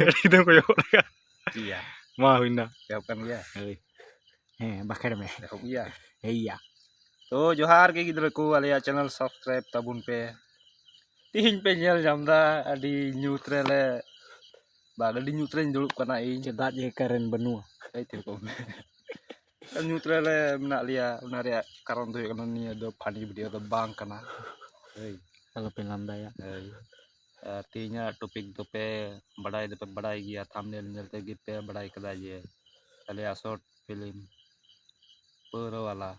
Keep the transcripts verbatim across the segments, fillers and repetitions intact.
ᱟᱹᱰᱤ ᱫᱚᱢ ᱠᱚᱭᱚᱜ ᱞᱮᱠᱟ᱾ ᱤᱭᱟ᱾ ᱢᱟ ᱦᱩᱭᱱᱟ᱾ ᱮᱦᱚᱵ ᱠᱟᱱ ᱜᱮᱭᱟ᱾ ᱦᱳᱭ᱾ ᱦᱮᱸ, ᱵᱟᱠᱷᱮᱲ ᱢᱮ᱾ ᱮᱦᱚᱵ ᱜᱮᱭᱟ᱾ ᱦᱮᱸᱭᱟ᱾ ᱛᱚ, ᱡᱚᱦᱟᱨ ᱜᱮ ᱜᱤᱫᱽᱨᱟᱹ ᱠᱚ, ᱟᱞᱮᱭᱟᱜ channel subscribe ᱛᱟᱵᱚᱱ ᱯᱮ᱾ ᱛᱤᱦᱤᱧ ᱯᱮ ᱧᱮᱞ ᱧᱟᱢ ᱮᱫᱟ, ᱟᱹᱰᱤ ᱧᱩᱛ ᱨᱮᱞᱮ, ᱵᱟᱝ, ᱟᱹᱰᱤ ᱧᱩᱛ ᱨᱮᱧ ᱫᱩᱲᱩᱵ ᱠᱟᱱᱟ ᱤᱧ᱾ ᱪᱮᱫᱟᱜ ᱡᱮ current ᱵᱟᱹᱱᱩᱜᱼᱟ᱾ ᱮᱭ ᱛᱤᱨᱚᱠᱚᱢ᱾ ᱧᱩᱛ ᱨᱮᱞᱮ ᱢᱮᱱᱟᱜ ᱞᱮᱭᱟ, ᱚᱱᱟ ᱨᱮᱭᱟᱜ ᱠᱟᱨᱚᱱ ᱫᱚ ᱦᱩᱭᱩᱜ ᱠᱟᱱᱟ, ᱱᱤᱭᱟᱹ ᱫᱚ funny video ᱫᱚ ᱵᱟᱝ ᱠᱟᱱᱟ᱾ ᱦᱳᱭ᱾ ᱟᱞᱚᱯᱮ ᱞᱟᱸᱫᱟᱭᱟ᱾ ᱦᱳᱭ᱾ ᱟᱨ ᱛᱮᱦᱮᱧᱟᱜ topic ᱫᱚᱯᱮ ᱵᱟᱰᱟᱭ ᱫᱚᱯᱮ ᱵᱟᱰᱟᱭ ᱜᱮᱭᱟ, thumbnail ᱧᱮᱞ ᱛᱮᱜᱮ ᱯᱮ ᱵᱟᱰᱟᱭ ᱠᱟᱫᱟ ᱡᱮ ᱟᱞᱮᱭᱟᱜ short film ᱯᱟᱹᱣᱨᱟᱹ ᱣᱟᱞᱟ,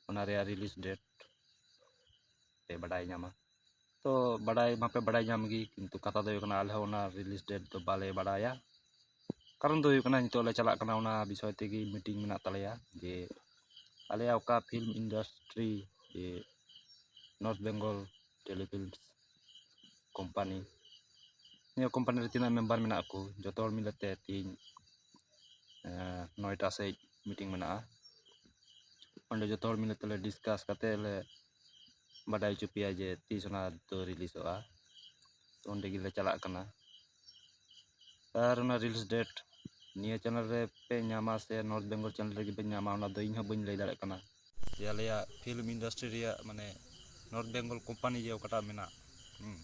ᱚᱱᱟ ᱨᱮᱭᱟᱜ release date ᱯᱮ ᱵᱟᱰᱟᱭ ᱧᱟᱢᱟ᱾ ᱛᱚ, ᱵᱟᱰᱟᱭ ᱢᱟᱯᱮ ᱵᱟᱰᱟᱭ ᱧᱟᱢ ᱜᱮ, ᱠᱤᱱᱛᱩ ᱠᱟᱛᱷᱟ ᱫᱚ ᱦᱩᱭᱩᱜ ᱠᱟᱱᱟ, ᱟᱞᱮ ᱦᱚᱸ ᱚᱱᱟ release date ᱫᱚ ᱵᱟᱞᱮ ᱵᱟᱰᱟᱭᱟ᱾ ᱠᱟᱨᱚᱱ ᱫᱚ ᱦᱩᱭᱩᱜ ᱠᱟᱱᱟ, ᱱᱤᱛᱚᱜ ᱞᱮ ᱪᱟᱞᱟᱜ ᱠᱟᱱᱟ, ᱚᱱᱟ ᱵᱤᱥᱚᱭ ᱛᱮᱜᱮ meeting ᱢᱮᱱᱟᱜ ᱛᱟᱞᱮᱭᱟ, ᱡᱮ ᱟᱞᱮᱭᱟᱜ ᱚᱠᱟ film industry, ᱡᱮ North Bengal Telefilms company, ᱱᱤᱭᱟᱹ company ᱨᱮ ᱛᱤᱱᱟᱹᱜ member ᱢᱮᱱᱟᱜ ᱠᱚ, ᱡᱚᱛᱚ ᱦᱚᱲ ᱢᱤᱞᱮ ᱛᱮ ᱛᱮᱦᱮᱧ, ᱮᱸ, ᱱᱚᱭᱴᱟ ᱥᱮᱫ meeting ᱢᱮᱱᱟᱜᱼᱟ᱾ ᱚᱸᱰᱮ ᱡᱚᱛᱚ ᱦᱚᱲ ᱢᱤᱞᱮ ᱛᱮᱞᱮ discuss ᱠᱟᱛᱮ ᱞᱮ ᱵᱟᱰᱟᱭ ᱦᱚᱪᱚ ᱯᱮᱭᱟ ᱡᱮ ᱛᱤᱥ ᱚᱱᱟ ᱫᱚ releaseᱚᱜᱼᱟ᱾ ᱛᱚ, ᱚᱸᱰᱮ ᱜᱮᱞᱮ ᱪᱟᱞᱟᱜ ᱠᱟᱱᱟ᱾ ᱟᱨ ᱚᱱᱟ release date ᱱᱤᱭᱟᱹ channel ᱨᱮ ᱯᱮ ᱧᱟᱢᱟ ᱥᱮ North Bengal channel ᱨᱮᱜᱮ ᱯᱮ ᱧᱟᱢᱟ, ᱚᱱᱟ ᱫᱚ ᱤᱧ ᱦᱚᱸ ᱵᱟᱹᱧ ᱞᱟᱹᱭ ᱫᱟᱲᱮᱭᱟᱜ ᱠᱟᱱᱟ᱾ ᱡᱮ ᱟᱞᱮᱭᱟᱜ film industry ᱨᱮᱭᱟᱜ, ᱢᱟᱱᱮ, North Bengal company ᱡᱮ ᱚᱠᱟᱴᱟᱜ ᱢᱮᱱᱟᱜ, ᱦᱩᱸ,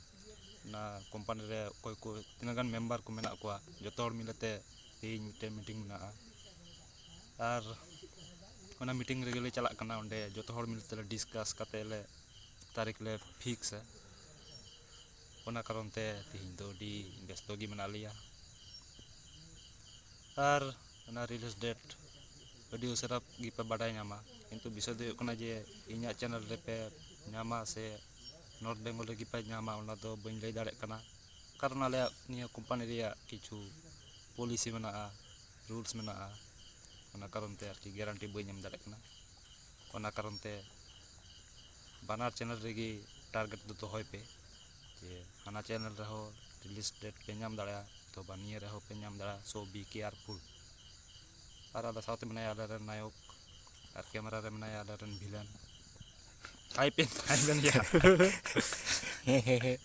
ᱚᱱᱟ company ᱨᱮ ᱚᱠᱚᱭ ᱠᱚ, ᱛᱤᱱᱟᱹᱜ ᱜᱟᱱ member ᱠᱚ ᱢᱮᱱᱟᱜ ᱠᱚᱣᱟ, ᱡᱚᱛᱚ ᱦᱚᱲ ᱢᱤᱞᱮ ᱛᱮ ᱛᱮᱦᱮᱧ ᱢᱤᱫᱴᱮᱱ meeting ᱢᱮᱱᱟᱜᱼᱟ᱾ ᱟᱨ ᱚᱱᱟ meeting ᱨᱮᱜᱮ ᱞᱮ ᱪᱟᱞᱟᱜ ᱠᱟᱱᱟ, ᱚᱸᱰᱮ ᱡᱚᱛᱚ ᱦᱚᱲ ᱢᱤᱞᱮ ᱛᱮᱞᱮ discuss ᱠᱟᱛᱮ ᱞᱮ ᱛᱟᱹᱨᱤᱠᱷ ᱞᱮ fixᱟ᱾ ᱚᱱᱟ ᱠᱟᱨᱚᱱ ᱛᱮ ᱛᱮᱦᱮᱧ ᱫᱚ ᱟᱹᱰᱤ ᱵᱮᱥᱛᱚ ᱜᱮ ᱢᱮᱱᱟᱜ ᱞᱮᱭᱟ᱾ ᱟᱨ ᱚᱱᱟ release date ᱟᱹᱰᱤ ᱩᱥᱟᱹᱨᱟ ᱜᱮᱯᱮ ᱵᱟᱰᱟᱭ ᱧᱟᱢᱟ, ᱠᱤᱱᱛᱩ ᱵᱤᱥᱚᱭ ᱫᱚ ᱦᱩᱭᱩᱜ ᱠᱟᱱᱟ ᱡᱮ ᱤᱧᱟᱹᱜ channel ᱨᱮᱯᱮ ᱧᱟᱢᱟ ᱥᱮ North Bengal ᱨᱮᱜᱮ ᱯᱮ ᱧᱟᱢᱟ, ᱚᱱᱟ ᱫᱚ ᱵᱟᱹᱧ ᱞᱟᱹᱭ ᱫᱟᱲᱮᱭᱟᱜ ᱠᱟᱱᱟ᱾ ᱠᱟᱨᱚᱱ ᱟᱞᱮᱭᱟᱜ ᱱᱤᱭᱟᱹ company ᱨᱮᱭᱟᱜ ᱠᱤᱪᱷᱩ policy ᱢᱮᱱᱟᱜᱼᱟ, rules ᱢᱮᱱᱟᱜᱼᱟ, ᱚᱱᱟ ᱠᱟᱨᱚᱱ ᱛᱮ ᱟᱨᱠᱤ guarantee ᱵᱟᱹᱧ ᱮᱢ ᱫᱟᱲᱮᱭᱟᱜ ᱠᱟᱱᱟ᱾ ᱚᱱᱟ ᱠᱟᱨᱚᱱ ᱛᱮ ᱵᱟᱱᱟᱨ channel ᱨᱮᱜᱮ target ᱫᱚ ᱫᱚᱦᱚᱭ ᱯᱮ, ᱡᱮ ᱦᱟᱱᱟ channel ᱨᱮᱦᱚᱸ release date ᱯᱮ ᱧᱟᱢ ᱫᱟᱲᱮᱭᱟᱜᱼᱟ, ᱚᱛᱷᱚᱵᱟ ᱱᱤᱭᱟᱹ ᱨᱮᱦᱚᱸ ᱯᱮ ᱧᱟᱢ ᱫᱟᱲᱮᱭᱟᱜᱼᱟ᱾ So be careful. ᱟᱨ ᱟᱞᱮ ᱥᱟᱶᱛᱮ ᱢᱮᱱᱟᱭᱟ ᱟᱞᱮ ᱨᱮᱱ ᱱᱟᱭᱚᱠ, ᱟᱨ camera ᱨᱮ ᱢᱮᱱᱟᱭᱟ ᱟᱞᱮ ᱨᱮᱱ villain᱾ Hi ᱯᱮ, hi ᱵᱮᱱ ᱜᱮᱭᱟ᱾ ᱦᱮᱸ, ᱦᱮᱸ, ᱦᱮᱸ᱾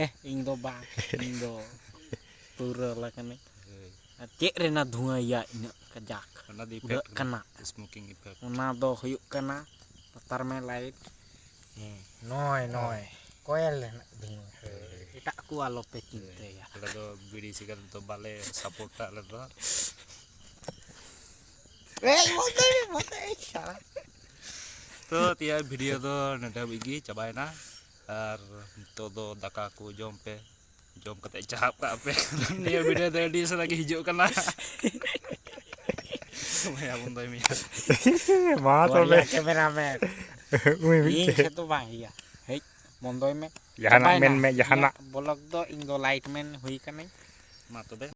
ᱮ, ᱤᱧ ᱫᱚ ᱵᱟᱝ, ᱤᱧ ᱫᱚ ᱯᱟᱹᱣᱨᱟᱹ ᱵᱟᱞᱟ ᱠᱟᱹᱱᱟᱹᱧ᱾ ᱦᱳᱭ᱾ ᱟᱨ ᱪᱮᱫ ᱨᱮᱱᱟᱜ ᱫᱷᱩᱣᱟᱹᱭᱟ ᱤᱱᱟᱹᱜ ᱠᱟᱡᱟᱠ? ᱚᱱᱟ ᱫᱚ ᱩᱰᱟᱹᱜ effect ᱠᱟᱱᱟ᱾ Smoking effect᱾ ᱚᱱᱟ ᱫᱚ ᱦᱩᱭᱩᱜ ᱠᱟᱱᱟ, ᱞᱟᱛᱟᱨ ᱢᱮ light᱾ ᱦᱮᱸ, ᱱᱚᱜᱼᱚᱭ, ᱦᱳᱭ᱾ ᱱᱚᱜᱼᱚᱭ, ᱠᱚᱭᱮᱞ ᱨᱮᱱᱟᱜ ᱫᱷᱩᱣᱟᱹ᱾ ᱦᱳᱭ᱾ ᱮᱴᱟᱜ ᱠᱚ ᱟᱞᱚ ᱯᱮ ᱪᱤᱱᱛᱟᱹᱭᱟ᱾ ᱟᱞᱮ ᱫᱚ ᱵᱤᱲᱤ ᱥᱤᱜᱟᱨᱮᱴ ᱫᱚ ᱵᱟᱞᱮ support ᱟ ᱟᱞᱮ ᱫᱚ᱾ ᱮᱭ, ᱵᱚᱱᱫᱚᱭ ᱢᱮ, ᱵᱚᱱᱫᱚᱭ ᱢᱮ, ᱥᱟᱞᱟ᱾ ᱛᱚ, ᱛᱮᱭᱟᱜ video ᱫᱚ ᱱᱚᱰᱮ ᱦᱟᱹᱵᱤᱡ ᱜᱮ ᱪᱟᱵᱟᱭᱮᱱᱟ᱾ ᱟᱨ ᱱᱤᱛᱚᱜ ᱫᱚ ᱫᱟᱠᱟ ᱠᱚ ᱡᱚᱢ ᱯᱮ, ᱡᱚᱢ ᱠᱟᱛᱮ ᱪᱟᱦᱟᱵ ᱠᱟᱜ ᱯᱮ᱾ ᱱᱤᱭᱟᱹ video ᱫᱚ ᱟᱹᱰᱤ ᱩᱥᱟᱹᱨᱟ ᱜᱮ ᱦᱤᱡᱩᱜ ᱠᱟᱱᱟ᱾ ᱢᱟᱭᱟ ᱵᱚᱱᱫᱚᱭ ᱢᱮᱭᱟ᱾ ᱢᱟ ᱛᱚᱵᱮ᱾ ᱵᱟᱨᱭᱟ cameraman᱾ ᱩᱱᱤ ᱤᱧ ᱢᱤᱫᱴᱮᱡ᱾ ᱥᱮᱫ ᱫᱚ ᱵᱟᱝ ᱦᱩᱭᱩᱜᱼᱟ᱾ ᱦᱮᱡ, ᱵᱚᱱᱫᱚᱭ ᱢᱮ᱾ ᱡᱟᱦᱟᱱᱟᱜ ᱪᱟᱵᱟᱭᱮᱱᱟ᱾ ᱢᱮᱱ ᱢᱮ, ᱡᱟᱦᱟᱱᱟᱜ᱾ ᱤᱧᱟᱹᱜ vlog ᱫᱚ ᱤᱧ ᱫᱚ light man ᱦᱩᱭ ᱠᱟᱹᱱᱟᱹᱧ᱾ ᱢᱟ ᱛᱚᱵᱮ᱾